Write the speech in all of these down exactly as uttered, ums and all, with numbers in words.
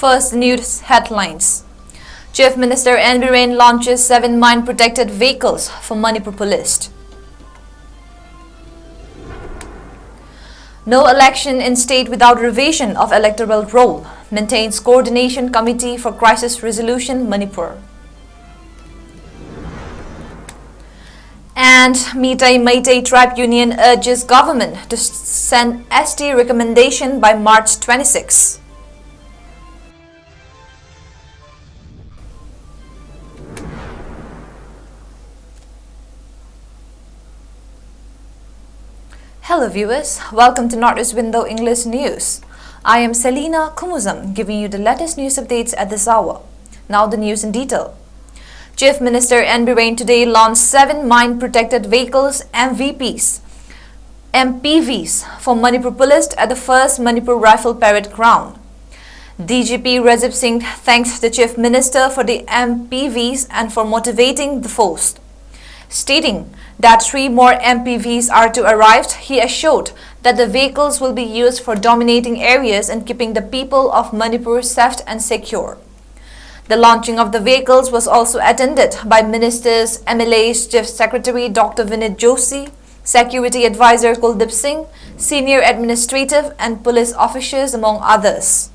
First, news headlines. Chief Minister N Biren launches seven mine protected vehicles for Manipur Police. No election in state without revision of electoral roll, maintains Coordination Committee for Crisis Resolution, Manipur. And Meitei Meitei Tribe Union urges government to send S T recommendation by March twenty-six. Hello viewers, welcome to Northeast Window English News. I am Selina Kumuzam, giving you the latest news updates at this hour. Now the news in detail. Chief Minister N Biren today launched seven mine protected vehicles, M V Ps, M P Vs, for Manipur Police at the first Manipur Rifle Parade ground. D G P Rajib Singh thanked the Chief Minister for the M P Vs and for motivating the force. Stating that three more M P Vs are to arrive, he assured that the vehicles will be used for dominating areas and keeping the people of Manipur safe and secure. The launching of the vehicles was also attended by ministers, M L As, Chief Secretary Doctor Vinit Joshi, Security Advisor Kuldeep Singh, senior administrative and police officers, among others.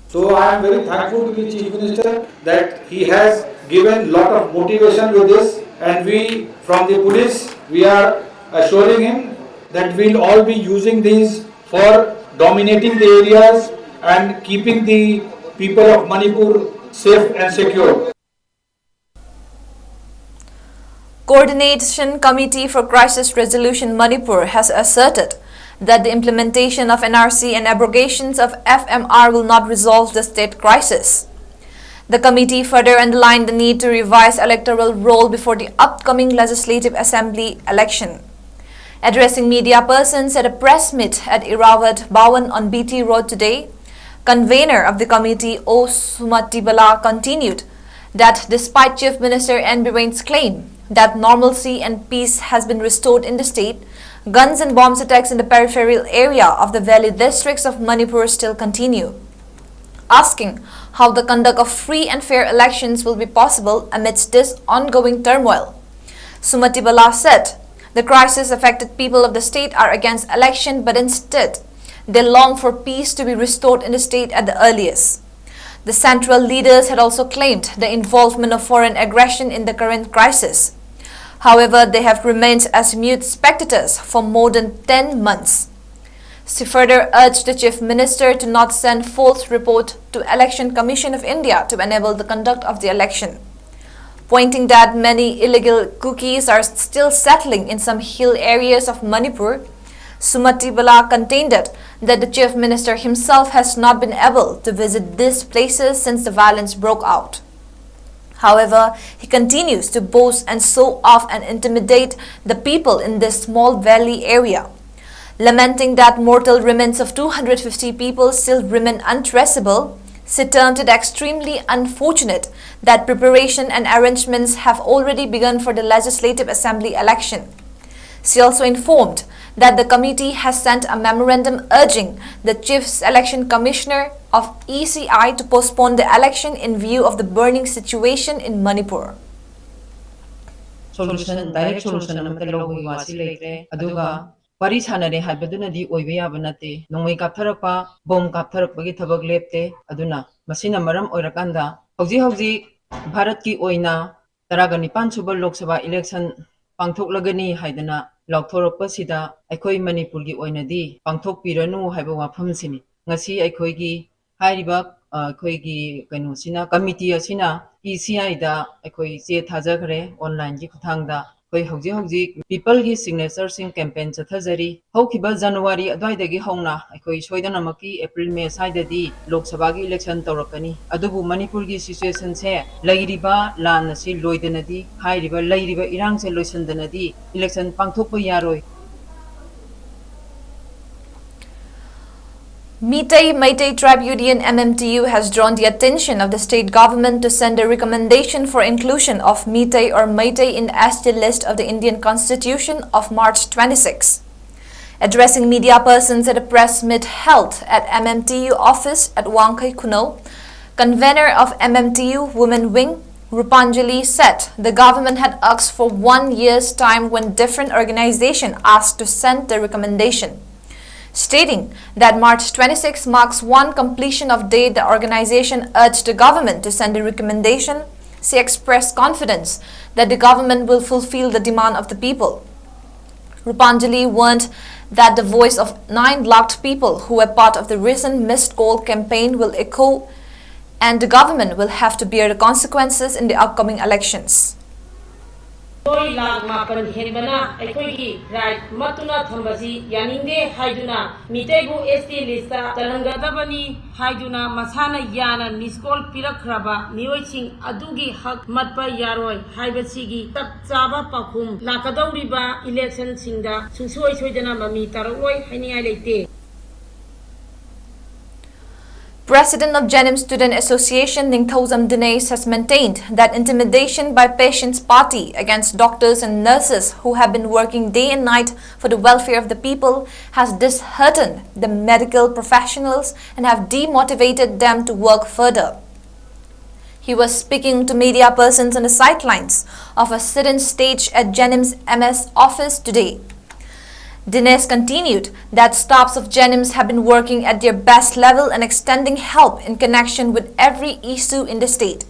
So I am very thankful to the Chief Minister that he has given lot of motivation with this, and we from the police, we are assuring him that we'll all be using these for dominating the areas and keeping the people of Manipur safe and secure. Coordination Committee for Crisis Resolution Manipur has asserted that the implementation of N R C and abrogations of F M R will not resolve the state crisis. The committee further underlined the need to revise electoral roll before the upcoming Legislative Assembly election. Addressing media persons at a press meet at Irrawadh Bhawan on B T Road today, convener of the committee, O Sumatibala, continued that despite Chief Minister N Biren's claim that normalcy and peace has been restored in the state, Guns and bombs attacks in the peripheral area of the valley districts of Manipur still continue, asking how the conduct of free and fair elections will be possible amidst this ongoing turmoil. Sumati Bala said the crisis affected people of the state are against election, but instead they long for peace to be restored in the state at the earliest. The central leaders had also claimed the involvement of foreign aggression in the current crisis. However, they have remained as mute spectators for more than ten months. She further urged the Chief Minister to not send false report to Election Commission of India to enable the conduct of the election, pointing that many illegal Kukis are still settling in some hill areas of Manipur. Sumati Bala contended that the Chief Minister himself has not been able to visit these places since the violence broke out. However, he continues to boast and show off and intimidate the people in this small valley area. Lamenting that mortal remains of two hundred fifty people still remain untraceable, she termed it extremely unfortunate that preparation and arrangements have already begun for the Legislative Assembly election. She also informed that the committee has sent a memorandum urging the Chief Election Commissioner of E C I to postpone the election in view of the burning situation in Manipur. Solution, direct solution ꯑꯃꯠꯇ ꯂꯧꯕꯒꯤ ꯋꯥꯁꯤ ꯂꯩꯇ꯭ꯔꯦ꯫ ꯑꯗꯨꯒ ꯋꯥꯔꯤ ꯁꯥꯟꯅꯔꯦ ꯍꯥꯏꯕꯗꯨꯅꯗꯤ ꯑꯣꯏꯕ ꯌꯥꯕ ꯅꯠꯇꯦ꯫ ꯅꯣꯡꯃꯩ ꯀꯥꯞꯊꯔꯛꯄ, ꯕꯣꯝ ꯀꯥꯞꯊꯔꯛꯄꯒꯤ ꯊꯕꯛ ꯂꯦꯞꯇꯦ꯫ ꯑꯗꯨꯅ ꯃꯁꯤꯅ ꯃꯔꯝ ꯑꯣꯏꯔꯀꯥꯟꯗ ꯍꯧꯖꯤꯛ ꯍꯧꯖꯤꯛ ꯚꯥꯔꯠꯀꯤ ꯑꯣꯏꯅ ꯇꯔꯥꯒ ꯅꯤꯄꯥꯟ ꯁꯨꯕ ꯂꯣꯛ ꯁꯚꯥ ꯏꯂꯦꯛꯁꯟ ꯄꯥꯡꯊꯣꯛꯂꯒꯅꯤ ꯍꯥꯏꯗꯅ ꯂꯥꯎꯊꯣꯔꯛꯄꯁꯤꯗ ꯑꯩꯈꯣꯏ ꯃꯅꯤꯄꯨꯔꯒꯤ ꯑꯣꯏꯅꯗꯤ ꯄꯥꯡꯊꯣꯛꯄꯤꯔꯅꯨ ꯍꯥꯏꯕ ꯋꯥꯐꯝꯁꯤꯅꯤ꯫ ꯉꯁꯤ ꯑꯩꯈꯣꯏꯒꯤ ꯍꯥꯏꯔꯤꯕ, ꯑ, ꯑꯩꯈꯣꯏꯒꯤ ꯀꯩꯅꯣꯁꯤꯅ, ꯀꯃꯤꯇꯤ ꯑꯁꯤꯅ ꯏ ꯁꯤ ꯑꯥꯏꯗ ꯑꯩꯈꯣꯏ ꯆꯦ ꯊꯥꯖꯈ꯭ꯔꯦ ꯑꯣꯟꯂꯥꯏꯟꯒꯤ ꯈꯨꯠꯊꯥꯡꯗ꯫ ꯑꯩꯈꯣꯏ ꯍꯧꯖꯤꯛ ꯍꯧꯖꯤꯛ ꯄꯤꯄꯜꯒꯤ ꯁꯤꯒꯅꯦꯆꯔꯁꯤꯡ ꯀꯦꯝꯄꯦꯟ ꯆꯠꯊꯖꯔꯤ꯫ ꯍꯧꯈꯤꯕ ꯖꯅꯋꯥꯔꯤ ꯑꯗꯨꯋꯥꯏꯗꯒꯤ ꯍꯧꯅ ꯑꯩꯈꯣꯏ ꯁꯣꯏꯗꯅꯃꯛꯀꯤ ꯑꯦꯄ꯭ꯔꯤꯜ ꯃꯦ ꯁ꯭ꯋꯥꯏꯗꯗꯤ ꯂꯣꯛ ꯁꯚꯥꯒꯤ ꯏꯂꯦꯛꯁꯟ ꯇꯧꯔꯛꯀꯅꯤ꯫ ꯑꯗꯨꯕꯨ ꯃꯅꯤꯄꯨꯔꯒꯤ ꯁꯤꯆꯨꯋꯦꯁꯟꯁꯦ ꯂꯩꯔꯤꯕ ꯂꯥꯟ ꯑꯁꯤ ꯂꯣꯏꯗꯅꯗꯤ, ꯍꯥꯏꯔꯤꯕ ꯂꯩꯔꯤꯕ ꯏꯔꯥꯡꯁꯦ ꯂꯣꯏꯁꯤꯟꯗꯅꯗꯤ ꯏꯂꯦꯛꯁꯟ ꯄꯥꯡꯊꯣꯛꯄ ꯌꯥꯔꯣꯏ꯫ Meitei Meitei Tribe Union, M M T U, has drawn the attention of the state government to send a recommendation for inclusion of Meitei or Meitei in S T list of the Indian Constitution of March twenty-six. Addressing media persons at a press meet held at M M T U office at Wangkhei Khunou, convener of M M T U Women Wing, Rupanjali said the government had asked for one year's time when different organizations asked to send the recommendation. Stating that March twenty-six marks one completion of date the organization urged the government to send a recommendation, she expressed confidence that the government will fulfill the demand of the people. Rupanjali warned that the voice of nine lakh people who were part of the recent missed call campaign will echo, and the government will have to bear the consequences in the upcoming elections. ꯃꯤꯑꯣꯏ ꯂꯥꯈ ꯃꯥꯄꯟ ꯍꯦꯟꯕꯅ ꯑꯩꯈꯣꯏꯒꯤ right ꯃꯠꯇꯨꯅ ꯊꯝꯕꯁꯤ ꯌꯥꯅꯤꯡꯗꯦ ꯍꯥꯏꯗꯨꯅ ꯃꯤꯇꯩꯕꯨ ꯑꯦꯁ T list ꯆꯜꯍꯟꯒꯗꯕꯅꯤ ꯍꯥꯏꯗꯨꯅ ꯃꯁꯥꯅ ꯌꯥꯅ ꯃꯤꯁ call ꯄꯤꯔꯛꯈ꯭ꯔꯕ ꯃꯤꯑꯣꯏꯁꯤꯡ ꯑꯗꯨꯒꯤ ꯍꯛ ꯃꯠꯄ ꯌꯥꯔꯣꯏ ꯍꯥꯏꯕꯁꯤꯒꯤ ꯆꯞ ꯆꯥꯕ ꯄꯥꯎꯈꯨꯝ ꯂꯥꯛꯀꯗꯧꯔꯤꯕ ꯏꯂꯦꯛꯁꯟꯁꯤꯡꯗ ꯁꯨꯡꯁꯣꯏ ꯁꯣꯏꯗꯅ ꯃꯃꯤ ꯇꯥꯔꯛꯂꯣꯏ ꯍꯥꯏꯅꯤꯡꯉꯥꯏ ꯂꯩꯇꯦ꯫ President of JNIMS Student Association Ningthoujam Dinesh has maintained that intimidation by patients' party against doctors and nurses who have been working day and night for the welfare of the people has disheartened the medical professionals and have demotivated them to work further. He was speaking to media persons on the sidelines of a sit-in stage at JNIMS M S office today. Dinesh continued that staffs of JNIMS have been working at their best level and extending help in connection with every issue in the state.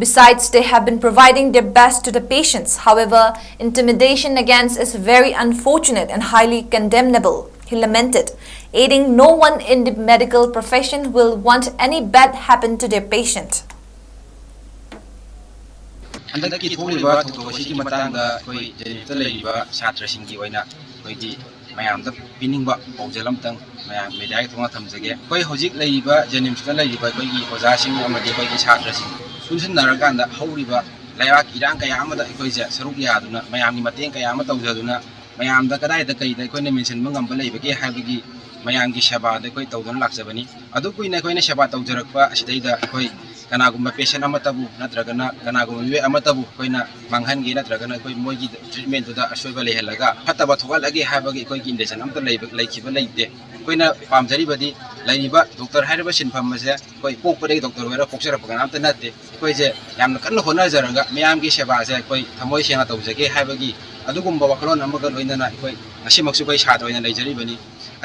Besides, they have been providing their best to the patients. However, intimidation against is very unfortunate and highly condemnable, he lamented, adding no one in the medical profession will want any bad happen to their patient. ꯍꯟꯗꯛꯀꯤ ꯊꯣꯛꯂꯤꯕ ꯊꯧꯗꯣꯛ ꯑꯁꯤꯒꯤ ꯃꯇꯥꯡꯗ ꯑꯩꯈꯣꯏ JNIMSꯇ ꯂꯩꯔꯤꯕ ꯁꯥꯇ꯭ꯔꯁꯤꯡꯒꯤ ꯑꯣꯏꯅ ꯑꯩꯈꯣꯏꯒꯤ ꯃꯌꯥꯝꯗ ꯄꯤꯅꯤꯡꯕ ꯄꯥꯎꯖꯦꯜ ꯑꯃꯇꯪ ꯃꯌꯥꯝ ꯃꯦꯗꯤꯌꯥꯒꯤ ꯊꯣꯡꯅ ꯊꯝꯖꯒꯦ꯫ ꯑꯩꯈꯣꯏ ꯍꯧꯖꯤꯛ ꯂꯩꯔꯤꯕ JNIMSꯇ ꯂꯩꯔꯤꯕ ꯑꯩꯈꯣꯏꯒꯤ ꯑꯣꯖꯥꯁꯤꯡ ꯑꯃꯗꯤ ꯑꯩꯈꯣꯏꯒꯤ ꯁꯥꯇ꯭ꯔꯁꯤꯡ ꯄꯨꯟꯁꯤꯟꯅꯔꯀꯥꯟꯗ ꯍꯧꯔꯤꯕ ꯂꯩꯕꯥꯛ ꯏꯔꯥꯡ ꯀꯌꯥ ꯑꯃꯗ ꯑꯩꯈꯣꯏꯁꯦ ꯁꯔꯨꯛ ꯌꯥꯗꯨꯅ ꯃꯌꯥꯝꯒꯤ ꯃꯇꯦꯡ ꯀꯌꯥ ꯑꯃ ꯇꯧꯖꯗꯨꯅ ꯃꯌꯥꯝꯗ ꯀꯗꯥꯏꯗ ꯀꯩꯗ ꯑꯩꯈꯣꯏꯅ ꯃꯦꯟꯁꯤꯟꯕ ꯉꯝꯕ ꯂꯩꯕꯒꯦ ꯍꯥꯏꯕꯒꯤ ꯃꯌꯥꯝꯒꯤ ꯁꯦꯕꯥꯗ ꯑꯩꯈꯣꯏ ꯇꯧꯗꯨꯅ ꯂꯥꯛꯆꯕꯅꯤ꯫ ꯑꯗꯨ ꯀꯨꯏꯅ ꯑꯩꯈꯣꯏꯅ ꯁꯦꯕꯥ ꯇꯧꯖꯔꯛꯄ ꯑꯁꯤꯗꯩꯗ ꯑꯩꯈꯣꯏ ꯀꯅꯥꯒꯨꯝꯕ ꯄꯦꯁꯦꯟ ꯑꯃꯠꯇꯕꯨ ꯅꯠꯇ꯭ꯔꯒꯅ ꯀꯅꯥꯒꯨꯝꯕ ꯃꯤꯑꯣꯏ ꯑꯃꯠꯇꯕꯨ ꯑꯩꯈꯣꯏꯅ ꯃꯥꯡꯍꯟꯒꯦ ꯅꯠꯇ꯭ꯔꯒꯅ ꯑꯩꯈꯣꯏ ꯃꯣꯏꯒꯤ ꯇ꯭ꯔꯤꯠꯃꯦꯟꯗꯨꯗ ꯑꯁꯣꯏꯕ ꯂꯩꯍꯜꯂꯒ ꯐꯠꯇꯕ ꯊꯣꯛꯍꯜꯂꯒꯦ ꯍꯥꯏꯕꯒꯤ ꯑꯩꯈꯣꯏꯒꯤ ꯏꯟꯇꯦꯟꯁꯟ ꯑꯝꯇ ꯂꯩꯕ, ꯂꯩꯈꯤꯕ ꯂꯩꯇꯦ꯫ ꯑꯩꯈꯣꯏꯅ ꯄꯥꯝꯖꯔꯤꯕꯗꯤ ꯂꯩꯔꯤꯕ ꯗꯣꯛꯇꯔ ꯍꯥꯏꯔꯤꯕ ꯁꯤꯟꯐꯝ ꯑꯁꯦ ꯑꯩꯈꯣꯏ ꯄꯣꯛꯄꯗꯒꯤ ꯗꯣꯛꯇꯔ ꯑꯣꯏꯔ ꯄꯣꯛꯆꯔꯛꯄ ꯀꯅꯥꯝꯇ ꯅꯠꯇꯦ꯫ ꯑꯩꯈꯣꯏꯁꯦ ꯌꯥꯝꯅ ꯀꯟꯅ ꯍꯣꯠꯅꯖꯔꯒ ꯃꯤꯌꯥꯝꯒꯤ ꯁꯦꯕꯥꯁꯦ ꯑꯩꯈꯣꯏ ꯊꯃꯣꯏ ꯁꯦꯡꯅ ꯇꯧꯖꯒꯦ ꯍꯥꯏꯕꯒꯤ ꯑꯗꯨꯒꯨꯝꯕ ꯋꯥꯈꯜꯂꯣꯟ ꯑꯃꯒ ꯂꯣꯏꯅꯅ ꯑꯩꯈꯣꯏ ꯉꯁꯤꯃꯛꯁꯨ ꯑꯩꯈꯣꯏ ꯁꯥꯇ꯭ꯔ ꯑꯣꯏꯅ ꯂꯩꯖꯔꯤꯕꯅꯤ꯫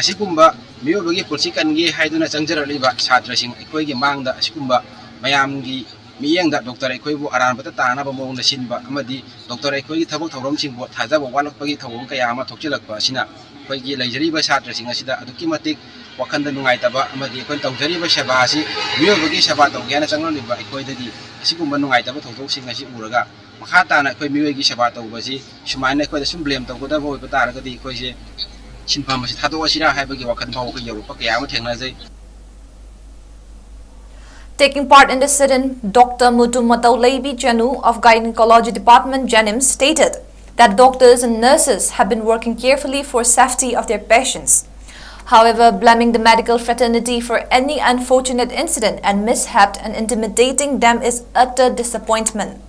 ꯑꯁꯤꯒꯨꯝꯕ ꯃꯤꯑꯣꯏꯕꯒꯤ ꯄꯨꯟꯁꯤ ꯀꯟꯒꯦ ꯍꯥꯏꯗꯨꯅ ꯆꯪꯖꯔꯛꯂꯤꯕ ꯁꯥꯇ꯭ꯔꯁꯤꯡ ꯑꯩꯈꯣꯏꯒꯤ ꯃꯥꯡꯗ ꯑꯁꯤꯒꯨꯝꯕ ꯃꯌꯥꯝꯒꯤ ꯃꯤꯠꯌꯦꯡꯗ ꯗꯣꯛꯇꯔ ꯑꯩꯈꯣꯏꯕꯨ ꯑꯔꯥꯟꯕꯗ ꯇꯥꯅꯕ ꯃꯑꯣꯡꯗ ꯁꯤꯟꯕ ꯑꯃꯗꯤ ꯗꯣꯛꯇꯔ ꯑꯩꯈꯣꯏꯒꯤ ꯊꯕꯛ ꯊꯧꯔꯝꯁꯤꯡꯕꯨ ꯊꯥꯖꯕ ꯋꯥꯠꯂꯛꯄꯒꯤ ꯊꯧꯑꯣꯡ ꯀꯌꯥ ꯑꯃ ꯊꯣꯛꯆꯤꯜꯂꯛꯄ ꯑꯁꯤꯅ ꯑꯩꯈꯣꯏꯒꯤ ꯂꯩꯖꯔꯤꯕ ꯁꯥꯇ꯭ꯔꯁꯤꯡ ꯑꯁꯤꯗ ꯑꯗꯨꯛꯀꯤ ꯃꯇꯤꯛ ꯋꯥꯈꯜꯗ ꯅꯨꯡꯉꯥꯏꯇꯕ ꯑꯃꯗꯤ ꯑꯩꯈꯣꯏꯅ ꯇꯧꯖꯔꯤꯕ ꯁꯦꯕꯥ ꯑꯁꯤ ꯃꯤꯑꯣꯏꯕꯒꯤ ꯁꯦꯕꯥ ꯇꯧꯒꯦ ꯍꯥꯏꯅ ꯆꯪꯂꯛꯂꯤꯕ ꯑꯩꯈꯣꯏꯗꯗꯤ ꯑꯁꯤꯒꯨꯝꯕ ꯅꯨꯡꯉꯥꯏꯇꯕ ꯊꯧꯗꯣꯛꯁꯤꯡ ꯑꯁꯤ ꯎꯔꯒ ꯃꯈꯥ ꯇꯥꯅ ꯑꯩꯈꯣꯏ ꯃꯤꯑꯣꯏꯒꯤ ꯁꯦꯕꯥ ꯇꯧꯕ ꯑꯁꯤ ꯁꯨꯃꯥꯏꯅ ꯑꯩꯈꯣꯏꯗ ꯁꯨꯝ ꯕ꯭ꯂꯦꯝ ꯇꯧꯒꯗꯕ ꯑꯣꯏꯕ ꯇꯥꯔꯒꯗꯤ ꯑꯩꯈꯣꯏꯁꯦ ꯁꯤꯟꯐꯝ ꯑꯁꯤ ꯊꯥꯗꯣꯛꯑꯁꯤꯔꯥ ꯍꯥꯏꯕꯒꯤ ꯋꯥꯈꯜ ꯐꯥꯎꯕ ꯑꯩꯈꯣꯏ ꯌꯧꯔꯛꯄ ꯀꯌꯥ ꯑꯃ ꯊꯦꯡꯅꯖꯩ꯫ Taking part in the sit-in, Doctor Mutu Matau Leibi Chanu of Gynecology Department, JNIMS, stated that doctors and nurses have been working carefully for safety of their patients. However, blaming the medical fraternity for any unfortunate incident and mishap and intimidating them is utter disappointment.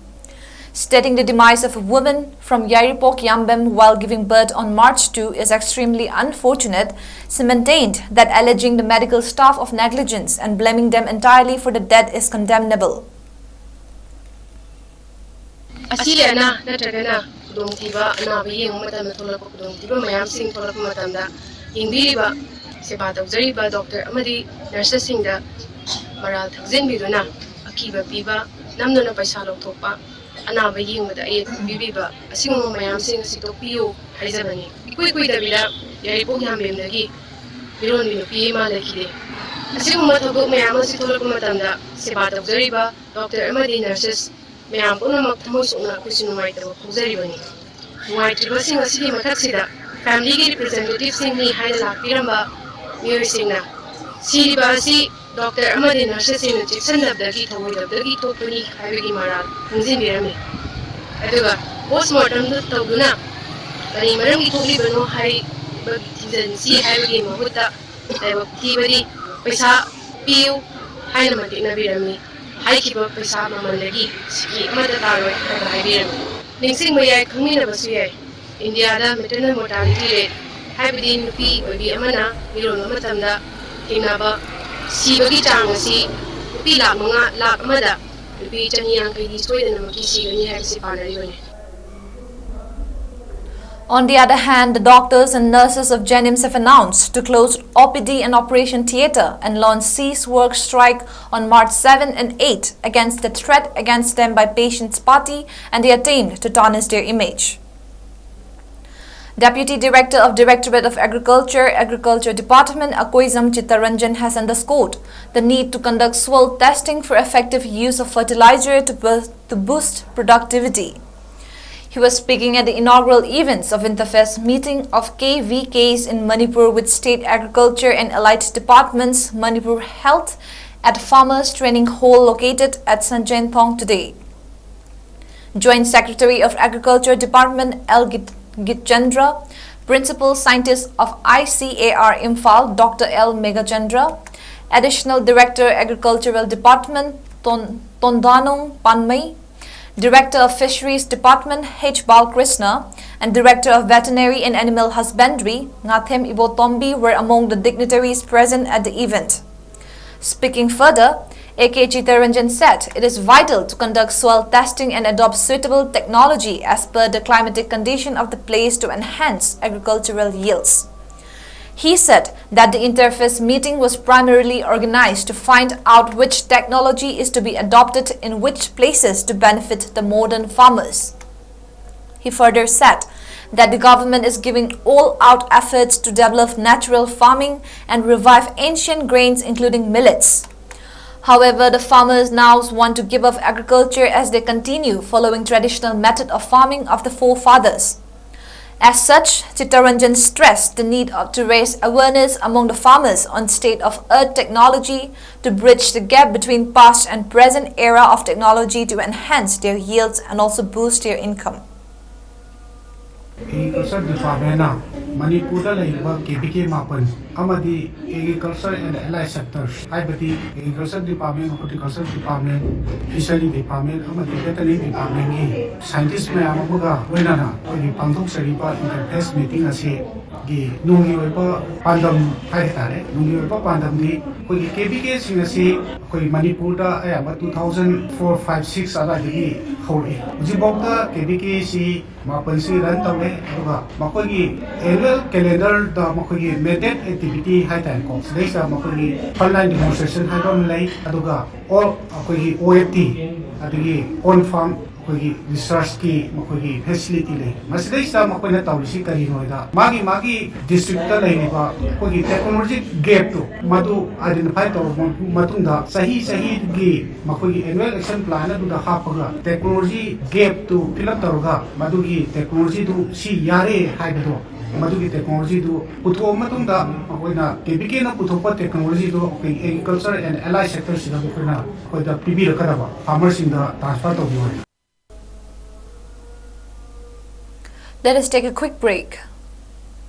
Stating the demise of a woman from Yairipok Yambem while giving birth on March two is extremely unfortunate, she maintained that alleging the medical staff of negligence and blaming them entirely for the death is condemnable. ꯑꯁꯤ ꯑꯅꯥ ꯅꯠꯇ꯭ꯔꯒꯅ ꯈꯨꯗꯣꯡꯊꯤꯕ ꯑꯅꯥꯕ ꯌꯦꯡꯕ ꯃꯇꯝꯗ ꯊꯣꯛꯂꯛꯄ ꯈꯨꯗꯣꯡꯊꯤꯕ ꯃꯌꯥꯝꯁꯤꯡ ꯊꯣꯛꯂꯛꯄ ꯃꯇꯝꯗ ꯌꯦꯡꯕꯤꯔꯤꯕ ꯁꯦꯕꯥ ꯇꯧꯖꯔꯤꯕ ꯗꯣꯛꯇꯔ ꯑꯃꯗꯤ ꯅꯔꯁꯁꯤꯡꯗ ꯃꯔꯥꯜ ꯊꯛꯆꯤꯟꯕꯤꯗꯨꯅ ꯑꯀꯤꯕ ꯄꯤꯕ, ꯅꯝꯗꯨꯅ ꯄꯩꯁꯥ ꯂꯧꯊꯣꯛꯄ, ꯑꯅꯥꯕ ꯌꯦꯡꯕꯗ ꯑꯌꯦꯠꯄ ꯄꯤꯕꯤꯕ ꯑꯁꯤꯒꯨꯝꯕ ꯃꯌꯥꯝꯁꯤꯡ ꯑꯁꯤ ꯇꯣꯛꯄꯤꯌꯨ ꯍꯥꯏꯖꯕꯅꯤ꯫ ꯏꯀꯨꯏ ꯀꯨꯏꯗꯕꯤꯗ ꯌꯥꯏꯔꯤꯄꯣꯛ ꯌꯥꯝꯕꯦꯝꯗꯒꯤ ꯃꯤꯔꯣꯟꯕꯤ ꯅꯨꯄꯤ ꯑꯃ ꯂꯩꯈꯤꯗꯦ꯫ ꯑꯁꯤꯒꯨꯝꯕ ꯊꯧꯗꯣꯛ ꯃꯌꯥꯝ ꯑꯁꯤ ꯊꯣꯛꯂꯛꯄ ꯃꯇꯝꯗ ꯁꯦꯕꯥ ꯇꯧꯖꯔꯤꯕ ꯗꯣꯛꯇꯔ ꯑꯃꯗꯤ ꯅꯔꯁꯦꯁ ꯃꯌꯥꯝ ꯄꯨꯝꯅꯃꯛ ꯊꯃꯣꯏ ꯁꯣꯛꯅ ꯑꯩꯈꯣꯏꯁꯨ ꯅꯨꯡꯉꯥꯏꯇꯕ ꯐꯣꯡꯖꯔꯤꯕꯅꯤ꯫ ꯅꯨꯡꯉꯥꯏꯇ꯭ꯔꯤꯕꯁꯤꯡ ꯑꯁꯤꯒꯤ ꯃꯊꯛꯁꯤꯗ ꯐꯦꯃꯤꯂꯤꯒꯤ ꯔꯤꯄ꯭ꯔꯖꯦꯟꯇꯦꯇꯤꯚꯁꯤꯡꯅꯤ ꯍꯥꯏꯅ ꯂꯥꯛꯄꯤꯔꯝꯕ ꯃꯤꯑꯣꯏꯁꯤꯡꯅ ꯁꯤꯔꯤꯕ ꯑꯁꯤ ꯗꯣꯛꯇꯔ ꯑꯃꯗꯤ ꯅꯔꯁꯦꯁꯁꯤꯡꯅ ꯆꯦꯛꯁꯤꯟꯗꯕꯗꯒꯤ ꯊꯧꯑꯣꯏꯗꯕꯗꯒꯤ ꯊꯣꯛꯄꯅꯤ ꯍꯥꯏꯕꯒꯤ ꯃꯔꯥꯜ ꯈꯪꯖꯤꯟꯕꯤꯔꯝꯃꯤ꯫ ꯑꯗꯨꯒ ꯄꯣꯁꯃꯣꯔꯇꯝꯗꯨ ꯇꯧꯗꯨꯅ ꯀꯔꯤ ꯃꯔꯝꯒꯤ ꯊꯣꯛꯂꯤꯕꯅꯣ ꯍꯥꯏꯕꯒꯤ ꯊꯤꯖꯤꯟꯁꯤ ꯍꯥꯏꯕꯒꯤ ꯃꯍꯨꯠꯇ ꯂꯥꯏꯕꯛ ꯊꯤꯕꯗꯤ ꯄꯩꯁꯥ ꯄꯤꯌꯨ ꯍꯥꯏꯅ ꯃꯇꯦꯛꯅꯕꯤꯔꯝꯃꯤ꯫ ꯍꯥꯏꯈꯤꯕ ꯄꯩꯁꯥ ꯃꯃꯜꯗꯒꯤ ꯁꯤꯀꯤ ꯑꯃꯠꯇ ꯇꯥꯔꯣꯏ ꯍꯥꯏꯕ ꯍꯥꯏꯕꯤꯔꯝꯃꯤ꯫ ꯅꯤꯡꯁꯤꯡꯕ ꯌꯥꯏ, ꯈꯪꯃꯤꯟꯅꯕꯁꯨ ꯌꯥꯏ, ꯏꯟꯗꯤꯌꯥꯗ maternal mortality rate, ꯍꯥꯏꯕꯗꯤ ꯅꯨꯄꯤ ꯑꯣꯏꯕꯤ ꯑꯃꯅ ꯃꯤꯔꯣꯟꯕ ꯃꯇꯝꯗ ꯊꯦꯡꯅꯕ ꯁꯤꯕꯒꯤ ꯆꯥꯡ ꯑꯁꯤ ꯅꯨꯄꯤ ꯂꯥꯈ ꯃꯉꯥ, ꯂꯥꯈ ꯑꯃꯗ ꯅꯨꯄꯤ ꯆꯅꯤ ꯌꯥꯡꯈꯩꯗꯤ ꯁꯣꯏꯗꯅꯃꯛꯀꯤ ꯁꯤꯒꯅꯤ ꯍꯥꯏꯕꯁꯤ ꯄꯥꯅꯔꯤꯕꯅꯤ꯫ On the other hand, the doctors and nurses of JNIMS have announced to close O P D and operation theatre and launch cease work strike on March seven and eight against the threat against them by Patients Party and the attempt to tarnish their image. Deputy Director of Directorate of Agriculture, Agriculture Department, Akoijam Chittaranjan has underscored the need to conduct soil testing for effective use of fertilizer to, boost, to boost productivity. He was speaking at the inaugural events of interfaith meeting of K V Ks in Manipur with State Agriculture and Allied Departments, Manipur Health, at Farmers Training Hall located at Sanjenthong today. Joint Secretary of Agriculture Department L Git- Gitchandra, Principal Scientist of I C A R Imphal Doctor L Meghachandra, Additional Director Agricultural Department Ton- Tondanong Panmei, Director of Fisheries Department H Balkrishna, and Director of Veterinary and Animal Husbandry Ngathem Ibotombi were among the dignitaries present at the event. Speaking further, A K Chitaranjan said it is vital to conduct soil testing and adopt suitable technology as per the climatic condition of the place to enhance agricultural yields. He said that the interfaith meeting was primarily organized to find out which technology is to be adopted in which places to benefit the modern farmers. He further said that the government is giving all out efforts to develop natural farming and revive ancient grains, including millets. However, the farmers now want to give up agriculture as they continue following traditional method of farming of the forefathers. As such, Chittaranjan stressed the need of- to raise awareness among the farmers on state of art technology to bridge the gap between past and present era of technology to enhance their yields and also boost their income. Agriculture ꯗꯤꯄꯥꯔꯠꯃꯦꯟꯅ ꯃꯅꯤꯄꯨꯔꯗ ꯂꯩꯔꯤꯕ ꯀꯦ V ꯀꯦ ꯃꯥꯄꯟ ꯑꯃꯗꯤ agriculture and ꯑꯦꯂꯥꯏ ꯁꯦꯛꯇꯔꯁ, ꯍꯥꯏꯕꯗꯤ agriculture department, horticulture department, fishery department ꯑꯃꯗꯤ ꯚꯦꯇꯔꯅꯔꯤ ꯗꯤꯄꯥꯔꯠꯃꯦꯟꯒꯤ scientist ꯃꯌꯥꯝ ꯑꯃꯒ ꯂꯣꯏꯅꯅ ꯑꯩꯈꯣꯏꯒꯤ ꯄꯥꯡꯊꯣꯛꯆꯔꯤꯕ ꯏꯟꯇꯔꯐꯦꯁ ꯃꯤꯇꯤꯡ ꯑꯁꯤꯒꯤ ꯅꯨꯡꯒꯤ ꯑꯣꯏꯕ ꯄꯥꯟꯗꯝ ꯍꯥꯏꯕ ꯇꯥꯔꯦ, ꯅꯨꯡꯒꯤ ꯑꯣꯏꯕ ꯄꯥꯟꯗꯝꯗꯤ ꯑꯩꯈꯣꯏꯒꯤ ꯀꯦ ꯚꯤ ꯀꯦꯁꯤꯡ ꯑꯁꯤ ꯑꯩꯈꯣꯏ ꯃꯅꯤꯄꯨꯔꯗ ꯑꯌꯥꯝꯕ two thousand four, five, six ꯑꯗꯨꯋꯥꯏꯗꯒꯤ ꯍꯧꯔꯛꯏ꯫ ꯍꯧꯖꯤꯛꯐꯥꯎꯗ ꯀꯦ ꯚꯤ ꯀꯦꯁꯤ ꯃꯥꯄꯟꯁꯤ ꯔꯟ ꯇꯧꯋꯦ, ꯑꯗꯨꯒ ꯃꯈꯣꯏꯒꯤ ꯑꯦꯅꯨꯋꯦꯜ ꯀꯦꯂꯦꯟꯗꯔꯗ ꯃꯈꯣꯏꯒꯤ ꯃꯦꯟꯗꯦꯠ ꯑꯦꯛꯇꯤꯚꯤꯇꯤ ꯍꯥꯏꯇꯥꯔꯦꯀꯣ, ꯁꯤꯗꯩꯁꯤꯗ ꯃꯈꯣꯏꯒꯤ ꯐ꯭ꯔꯟꯂꯥꯏꯟ ꯗꯤꯃꯣꯟꯁꯇ꯭ꯔꯦꯁꯟ ꯍꯥꯏꯕ ꯑꯃ ꯂꯩ, ꯑꯗꯨꯒ ꯑꯣ ꯑꯩꯈꯣꯏꯒꯤ ꯑꯣ ꯑꯦꯐ ꯇꯤ, ꯑꯗꯒꯤ ꯑꯣꯟ ꯐꯥꯔꯝ ꯑꯩꯈꯣꯏꯒꯤ ꯔꯤꯁꯔꯁꯀꯤ ꯃꯈꯣꯏꯒꯤ ꯐꯦꯁꯤꯂꯤꯇꯤ ꯂꯩ꯫ ꯃꯁꯤꯗꯩꯁꯤꯗ ꯃꯈꯣꯏꯅ ꯇꯧꯔꯤꯁꯤ ꯀꯔꯤꯅꯣ ꯍꯥꯏꯗ, ꯃꯥꯒꯤ ꯃꯥꯒꯤ ꯗꯤꯁꯇ꯭ꯔꯤꯛꯇ ꯂꯩꯔꯤꯕ ꯑꯩꯈꯣꯏꯒꯤ ꯇꯦꯛꯅꯣꯂꯣꯖꯤ ꯒꯦꯞꯇꯨ ꯃꯗꯨ ꯑꯥꯏꯗꯦꯟꯇꯤꯐꯥꯏ ꯇꯧꯔꯕ ꯃꯇꯨꯡꯗ, ꯆꯍꯤ ꯆꯍꯤꯒꯤ ꯃꯈꯣꯏꯒꯤ ꯑꯦꯅꯨꯋꯦꯜ ꯑꯦꯛꯁꯟ ꯄ꯭ꯂꯥꯟ ꯑꯗꯨꯗ ꯍꯥꯞꯄꯒ ꯇꯦꯛꯅꯣꯂꯣꯖꯤ ꯒꯦꯞꯇꯨ ꯐꯤꯜ ꯑꯞ ꯇꯧꯔꯒ ꯃꯗꯨꯒꯤ ꯇꯦꯛꯅꯣꯂꯣꯖꯤꯗꯨ ꯁꯤ ꯌꯥꯔꯦ ꯍꯥꯏꯕꯗꯣ, ꯃꯗꯨꯒꯤ ꯇꯦꯛꯅꯣꯂꯣꯖꯤꯗꯨ ꯄꯨꯊꯣꯛꯑ ꯃꯇꯨꯡꯗ ꯃꯈꯣꯏꯅ ꯀꯦ ꯚꯤ ꯀꯦꯅ ꯄꯨꯊꯣꯛꯄ ꯇꯦꯛꯅꯣꯂꯣꯖꯤꯗꯨ ꯑꯩꯈꯣꯏ ꯑꯦꯒ꯭ꯔꯤꯀꯜꯆꯔ ꯑꯦꯟ ꯑꯦꯂꯥꯏ ꯁꯦꯛꯇꯔꯁꯤꯗ ꯃꯈꯣꯏꯅ ꯑꯩꯈꯣꯏꯗ ꯄꯤꯕꯤꯔꯛꯀꯗꯕ ꯐꯥꯔꯃꯔꯁꯤꯡꯗ ꯇ꯭ꯔꯥꯟꯁꯐꯔ ꯇꯧꯕꯤꯌꯨ ꯍꯥꯏꯅ꯫ Let us take a quick break.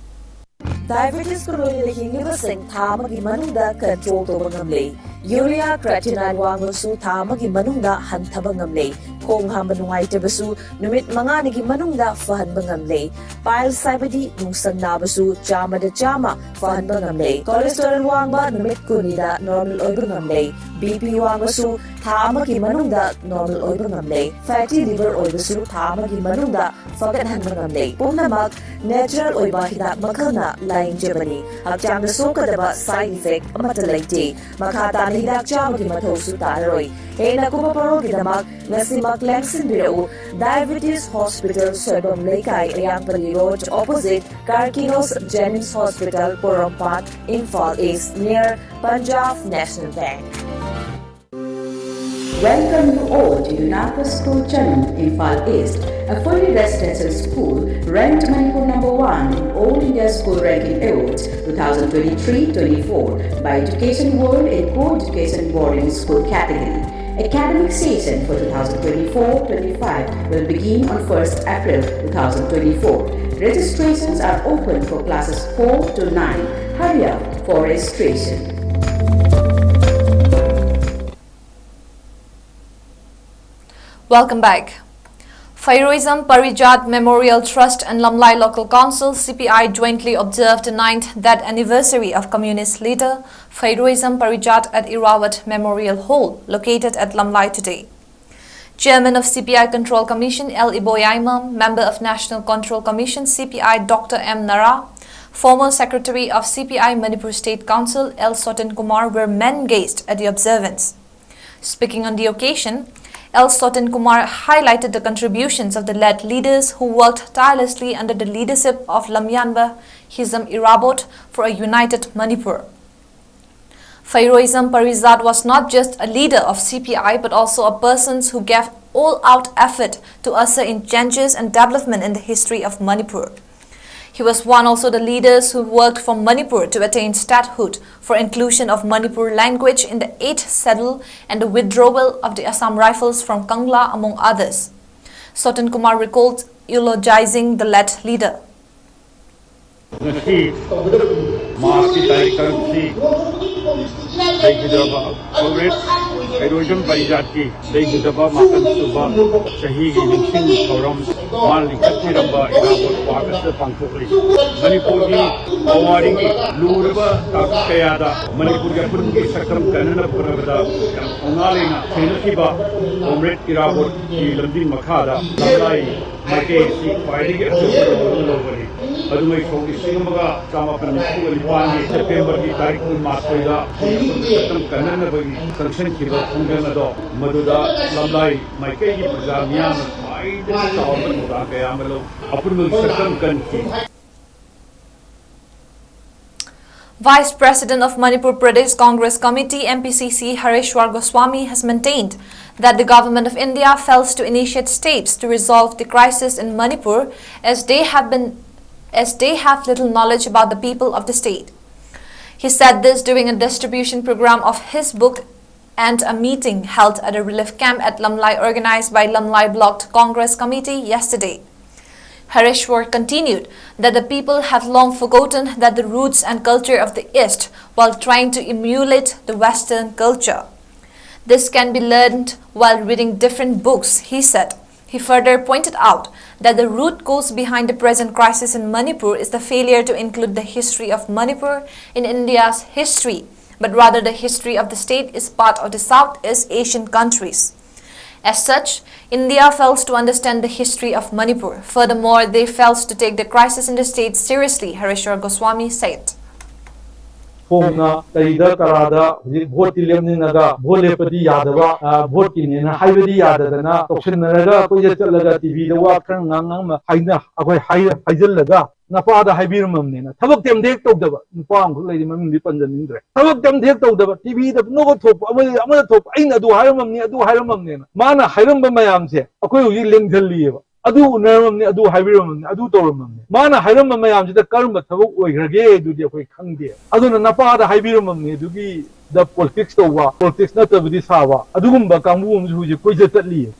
ꯗꯥꯏꯕꯦꯇꯤꯁꯀ ꯂꯣꯏꯅꯅ ꯍꯤꯡꯂꯤꯕꯁꯤꯡ ꯊꯥ ꯑꯃꯒꯤ ꯃꯅꯨꯡꯗ ꯀꯟꯇ꯭ꯔꯣꯜ ꯇꯧꯕ ꯉꯝꯂꯦ꯫ ꯌꯨꯔꯤꯌꯥ ꯀ꯭ꯔꯦꯇꯤꯅꯥꯏꯟ ꯋꯥꯡꯕꯁꯨ ꯊꯥ ꯑꯃꯒꯤ ꯃꯅꯨꯡꯗ ꯍꯟꯊꯕ ꯉꯝꯂꯦ꯫ ꯈꯣꯡ ꯍꯥꯝꯕ ꯅꯨꯡꯉꯥꯏꯇꯕꯁꯨ ꯅꯨꯃꯤꯠ ꯃꯉꯥꯅꯤꯒꯤ ꯃꯅꯨꯡꯗ ꯐꯍꯟꯕ ꯉꯝꯂꯦ꯫ ꯄꯥꯏꯜꯁ ꯍꯥꯏꯕꯗꯤ ꯅꯨꯡꯁꯪ ꯅꯥꯕꯁꯨ ꯆꯥꯝꯃꯗ ꯆꯥꯝꯃ ꯐꯍꯟꯕ ꯉꯝꯂꯦ꯫ ꯀꯣꯂꯦꯁꯇꯦꯔꯣꯜ ꯋꯥꯡꯕ ꯅꯨꯃꯤꯠ ꯀꯨꯟꯅꯤꯗ ꯅꯣꯔꯃꯦꯜ ꯑꯣꯏꯕ ꯉꯝꯂꯦ꯫ ꯕꯤ ꯄꯤ ꯋꯥꯡꯕꯁꯨ ꯊꯥ ꯑꯃꯒꯤ ꯃꯅꯨꯡꯗ ꯅꯣꯔꯃꯦꯜ ꯑꯣꯏꯕ ꯉꯝꯂꯦ꯫ ꯐꯦꯇꯤ ꯂꯤꯚꯔ ꯑꯣꯏꯕꯁꯨ ꯊꯥ ꯑꯃꯒꯤ ꯃꯅꯨꯡꯗ ꯐꯒꯠꯍꯟꯕ ꯉꯝꯂꯦ꯫ ꯄꯨꯝꯅꯃꯛ ꯅꯦꯆꯔꯦꯜ ꯑꯣꯏꯕ ꯍꯤꯗꯥꯛ ꯃꯈꯜꯅ ꯂꯥꯌꯦꯡꯖꯕꯅꯤ꯫ ꯍꯛꯆꯥꯡꯗ ꯁꯣꯛꯀꯗꯕ ꯁꯥꯏꯗ ꯏꯐꯦꯛ ꯑꯃꯠꯇ ꯂꯩꯇꯦ꯫ ꯃꯈꯥ ꯇꯥꯅ ꯍꯤꯗꯥꯛ ꯆꯥꯕꯒꯤ ꯃꯊꯧꯁꯨ ꯇꯥꯔꯔꯣꯏ꯫ ꯍꯦꯟꯅ ꯀꯨꯞꯄ ꯄꯥꯎꯈꯨꯝꯒꯤꯗꯃꯛ ꯉꯁꯤꯃꯛ ꯂꯦꯡꯁꯤꯟꯕꯤꯔꯛꯎ꯫ Diabetes hospital, Soibam Leikai, Ayangpalli road, opposite ꯀꯥꯔꯀꯤꯅꯣꯁ JNIMS hospital, Porompat, Imphal east, near Punjab National Bank. Welcome you all to Yunaka School Chanam, Imphal East, a fully residential school ranked Manipur number one in All India School Ranking Awards two thousand twenty-three twenty-four by Education World in Co-Education Boarding School category. Academic session for two thousand twenty-four twenty-five will begin on first April two thousand twenty-four. Registrations are open for classes four to nine. Hurry up for registration. Welcome back. Phairoisam Parijat Memorial Trust and Lamlai Local Council, C P I, jointly observed the ninth death anniversary of communist leader Phairoisam Parijat at Irrawadh Memorial Hall, located at Lamlai, today. Chairman of C P I Control Commission L Iboyaimam, member of National Control Commission C P I Doctor M Nara, former secretary of C P I Manipur State Council L Sotin Kumar were men gazed at the observance. Speaking on the occasion, L Sotin Kumar highlighted the contributions of the led leaders who worked tirelessly under the leadership of Lamyanba Hizam Irabot for a united Manipur. Phairoisam Parijat was not just a leader of C P I but also a person who gave all-out effort to usher in changes and development in the history of Manipur. He was one also the leaders who worked for Manipur to attain statehood, for inclusion of Manipur language in the eighth schedule and the withdrawal of the Assam Rifles from Kangla, among others. Sotin Kumar recalled eulogizing the led leader. ꯉꯁꯤ ꯃꯥꯔꯆꯀꯤ ꯇꯥꯔꯤꯛ ꯇꯔꯨꯛꯁꯤ ꯂꯩꯈꯤꯗ꯭ꯔꯕ ꯀꯣꯝꯔꯦꯗ ꯍꯩꯔꯣꯏꯖꯝ ꯄꯔꯤꯖꯥꯠꯀꯤ ꯂꯩꯈꯤꯗ꯭ꯔꯕ ꯃꯥꯄꯟ ꯁꯨꯕ ꯆꯍꯤꯒꯤ ꯅꯤꯡꯁꯤꯡ ꯊꯧꯔꯝ ꯃꯥ ꯂꯤꯡꯈꯠꯄꯤꯔꯝꯕ ꯏꯔꯥꯕꯣꯠ ꯄꯥꯔꯛ ꯑꯁꯤꯗ ꯄꯥꯡꯊꯣꯛꯂꯤ꯫ ꯃꯅꯤꯄꯨꯔꯒꯤ ꯄꯨꯋꯥꯔꯤꯒꯤ ꯂꯨꯔꯕ ꯇꯥꯡꯀꯛ ꯀꯌꯥꯗ ꯃꯅꯤꯄꯨꯔꯒꯤ ꯑꯄꯨꯟꯕꯒꯤ ꯁꯛꯇꯝ ꯀꯟꯅꯅꯕ ꯍꯣꯠꯅꯕꯗ ꯌꯥꯝ ꯊꯧꯅꯥ ꯂꯩꯅ ꯁꯦꯟꯅꯈꯤꯕ ꯀꯣꯝꯔꯦꯗ ꯏꯔꯥꯕꯣꯠꯀꯤ ꯂꯝꯖꯤꯡ ꯃꯈꯥꯗ ꯂꯝꯂꯥꯏ ꯃꯥꯏꯀꯩ ꯑꯁꯤ ꯈ꯭ꯋꯥꯏꯗꯒꯤ ꯑꯆꯧꯕ ꯔꯣꯜ ꯑꯃ ꯂꯧꯕꯅꯤ꯫ ꯑꯗꯨꯅ ꯁꯣꯛ ꯂꯤꯁꯤꯡ ꯑꯃꯒ ꯆꯥꯃꯥꯄꯟ ꯅꯤꯐꯨꯒ ꯅꯤꯄꯥꯟꯒꯤ ꯁꯦꯞꯇꯦꯝꯕꯔꯒꯤ ꯇꯥꯔꯤꯛ ꯀꯨꯟꯃꯥꯊꯣꯏꯗ ꯁꯛꯇꯝ ꯀꯟꯅꯅꯕꯒꯤ ꯆꯪꯁꯤꯟꯈꯤꯕ ꯈꯣꯡꯖꯪ ꯑꯗꯣ ꯃꯗꯨꯗ ꯂꯝꯂꯥꯏ ꯃꯥꯏꯀꯩꯒꯤ ꯄ꯭ꯔꯖꯥ ꯃꯤꯌꯥꯝꯅ ꯈ꯭ꯋꯥꯏꯗꯒꯤ ꯆꯥꯎꯔꯕ ꯊꯧꯗꯥꯡ ꯀꯌꯥ ꯑꯃ ꯂꯧ ꯑꯄꯨꯟꯕ ꯁꯛꯇꯝ ꯀꯟꯈꯤ꯫ Vice President of Manipur Pradesh Congress Committee, M P C C, Hareshwar Goswami has maintained that the Government of India fails to initiate steps to resolve the crisis in Manipur as they have been as they have little knowledge about the people of the state. He said this during a distribution program of his book and a meeting held at a relief camp at Lamlai organized by Lamlai Block Congress Committee yesterday. Hareshwar continued that the people have long forgotten that the roots and culture of the East while trying to emulate the Western culture. This can be learned while reading different books, he said. He further pointed out that the root cause behind the present crisis in Manipur is the failure to include the history of Manipur in India's history, but rather the history of the state is part of the Southeast Asian countries. As such, India fails to understand the history of Manipur. Furthermore, they fails to take the crisis in the state seriously, Hareshwar Goswami said. ꯐꯣꯡꯅ ꯀꯔꯤꯗ ꯀꯔꯥꯗ ꯍꯧꯖꯤꯛ ꯚꯣꯠꯇꯤ ꯂꯦꯞꯅꯤꯡꯉꯒ vote ꯂꯦꯞꯄꯗꯤ ꯌꯥꯗꯕ, ꯚꯣꯠꯀꯤꯅꯦꯅ ꯍꯥꯏꯕꯗꯤ ꯌꯥꯗꯗꯅ ꯇꯧꯁꯤꯟꯅꯔꯒ ꯀꯣꯏꯆꯠ ꯆꯠꯂꯒ ꯇꯤꯚꯤꯗ ꯋꯥ ꯈꯔ ꯉꯥꯡ ꯉꯥꯡ ꯍꯥꯏꯅ ꯑꯩꯈꯣꯏ ꯍꯥꯏ- ꯍꯥꯏꯖꯤꯜꯂꯒ ꯅꯄꯥꯗ ꯍꯥꯏꯕꯤꯔꯝꯃꯕꯅꯤꯅ ꯊꯕꯛꯇꯤ ꯑꯝꯇ ꯍꯦꯛ ꯇꯧꯗꯕ ꯅꯨꯄꯥ ꯑꯃꯈꯛ ꯂꯩꯔꯤ, ꯃꯃꯤꯡꯗꯤ ꯄꯟꯖꯅꯤꯡꯗ꯭ꯔꯦ꯫ ꯊꯕꯛꯇꯤ ꯑꯝꯇ ꯍꯦꯛ ꯇꯧꯗꯕ, ꯇꯤꯚꯤꯗ ꯅꯣꯛꯑ ꯊꯣꯛꯄ, ꯑꯃꯗ ꯑꯃꯗ ꯊꯣꯛꯄ, "ꯑꯩꯅ ꯑꯗꯨ ꯍꯥꯏꯔꯝꯃꯕꯅꯤ, ꯑꯗꯨ ꯍꯥꯏꯔꯝꯃꯕꯅꯤꯅ", ꯃꯥꯅ ꯍꯥꯏꯔꯝꯕ ꯃꯌꯥꯝꯁꯦ ꯑꯩꯈꯣꯏ ꯍꯧꯖꯤꯛ ꯂꯦꯡꯁꯤꯜꯂꯤꯑꯕ꯫ "ꯑꯗꯨ ꯎꯅꯔꯝꯃꯕꯅꯤ, ꯑꯗꯨ ꯍꯥꯏꯕꯤꯔꯝꯃꯕꯅꯤ, ꯑꯗꯨ ꯇꯧꯔꯝꯃꯕꯅꯤ", ꯃꯥꯅ ꯍꯥꯏꯔꯝꯕ ꯃꯌꯥꯝꯁꯤꯗ ꯀꯔꯝꯕ ꯊꯕꯛ ꯑꯣꯏꯈ꯭ꯔꯒꯦ ꯑꯗꯨꯗꯤ ꯑꯩꯈꯣꯏ ꯈꯪꯗꯦ꯫ ꯑꯗꯨꯅ ꯅꯄꯥꯗ ꯍꯥꯏꯕꯤꯔꯝꯃꯕꯅꯤ ꯑꯗꯨꯒꯤ ꯗ ꯄꯣꯂꯤꯇꯤꯛꯁ ꯇꯧꯕ, ꯄꯣꯂꯤꯇꯤꯛꯁ ꯅꯠꯇꯕꯗꯤ ꯁꯥꯕ, ꯑꯗꯨꯒꯨꯝꯕ ꯀꯥꯡꯕꯨ ꯑꯃꯁꯨ ꯍꯧꯖꯤꯛ ꯀꯣꯏꯆꯠ ꯆꯠꯂꯤꯌꯦ꯫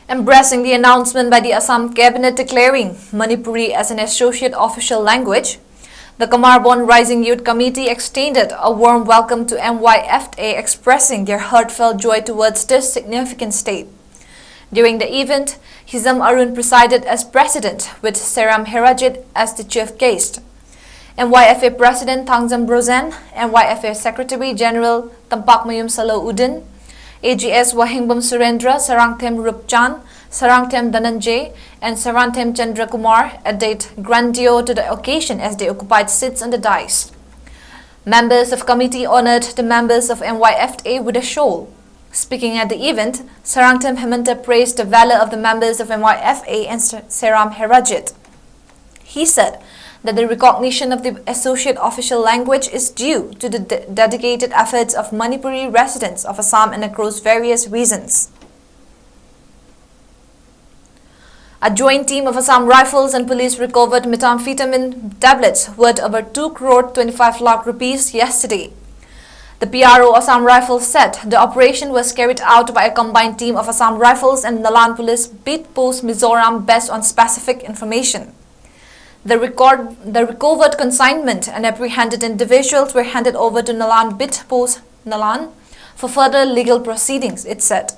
Embracing the announcement by the Assam cabinet declaring Manipuri as an associate official language, the Kamarbon Rising Youth Committee extended a warm welcome to M Y F A, expressing their heartfelt joy towards this significant step. During the event, Hizam Arun presided as president, with Seram Herajit as the chief guest. M Y F A President Thangjam Brozen, M Y F A Secretary General Tampakmayum Salo Udin, A G S Wahengbam Surendra, Sarangthem Rupchan, Sarangthem Dhananjay, and Sarangthem Chandra Kumar added grandeur to the occasion as they occupied seats on the dais. Members of committee honored the members of M Y F A with a shawl. Speaking at the event, Sarangthem Hemanta praised the valor of the members of M Y F A and Seram Herajit. He said that the recognition of the associate official language is due to the de- dedicated efforts of Manipuri residents of Assam and across various regions. A joint team of Assam Rifles and police recovered methamphetamine tablets worth over two crore twenty-five lakh rupees yesterday. The P R O Assam Rifles said the operation was carried out by a combined team of Assam Rifles and Nalan Police Beat Post Mizoram based on specific information. The record, the recovered consignment and apprehended individuals were handed over to Nalan Beat Post Nalan for further legal proceedings, it said.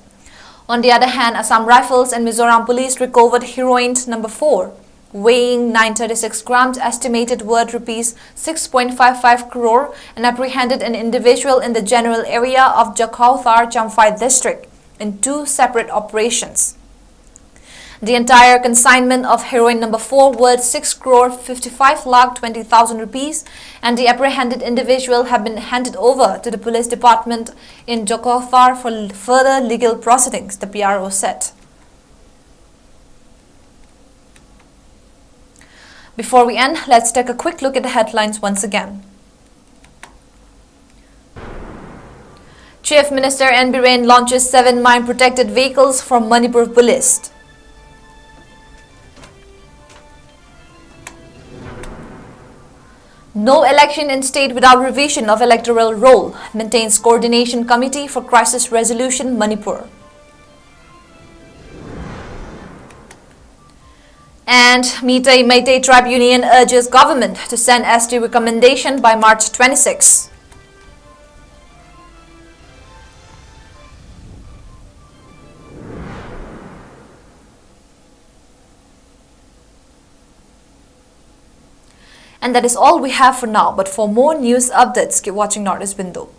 On the other hand, Assam Rifles and Mizoram Police recovered heroin number four, weighing nine thirty-six grams, estimated worth rupees six point five five crore, and apprehended an individual in the general area of Jakhauthar, Champhai district, in two separate operations. The entire consignment of heroin number four, worth six crore fifty-five lakh twenty thousand rupees, and the apprehended individual have been handed over to the police department in Jakhauthar for further legal proceedings, the P R O said. Before we end, let's take a quick look at the headlines once again. Chief Minister N Biren launches seven mine protected vehicles for Manipur Police. No election in state without revision of electoral roll, maintains Coordination Committee for Crisis Resolution, Manipur. And Meitei, Meitei Tribe Union urges government to send S T recommendation by March twenty-six. And that is all we have for now, but for more news updates, keep watching Northeast Window.